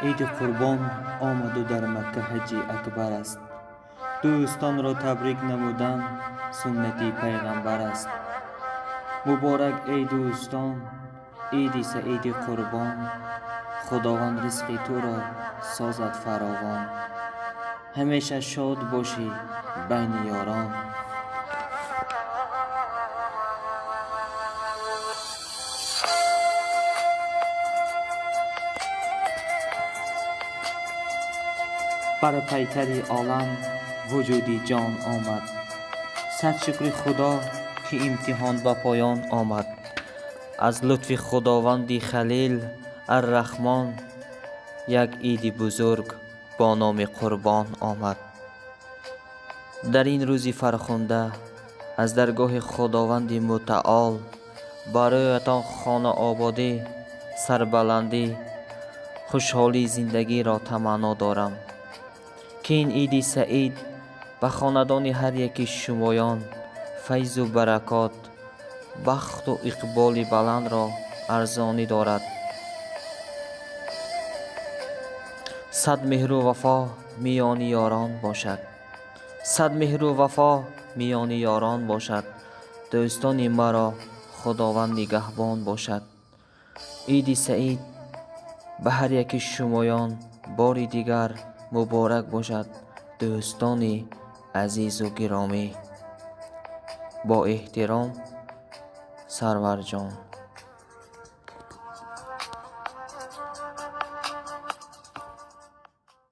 Иди Қурбон омаду дар Макка ҳаҷи акбар аст. Дӯстонро табрик намудан суннати пайғамбар аст. Муборак, эй дӯстон, иди саиди Қурбон. Худованд ризқи туро созад фаровон. Ҳамеша шод бошӣ байни ёрон. Бар пайкари олам вуҷуди ҷон омад. Сад шукри Худо, ки имтиҳон ба поён омад. Аз лутфи Худованди Халил Арраҳмон як иди бузург бо номи Қурбон омад. Дар ин рӯзи фархунда аз даргоҳи Худованди Мутаол бароятон хонаободӣ, сарбаландӣ, хушҳолии зиндагиро таманно дорам, ки ин иди саид ба хонадони ҳар яки шумоён файзу баракот, бахту иқболи баландро арзонӣ дорад. Сад меҳру вафо миёни ёрон бошад. Сад меҳру вафо миёни ёрон бошад. Дӯстони маро Худованд нигаҳбон бошад. Иди саид ба ҳар яки шумоён бори дигар муборак бошад, дӯстони азизу гиромӣ. Бо эҳтиром, Сарварҷон.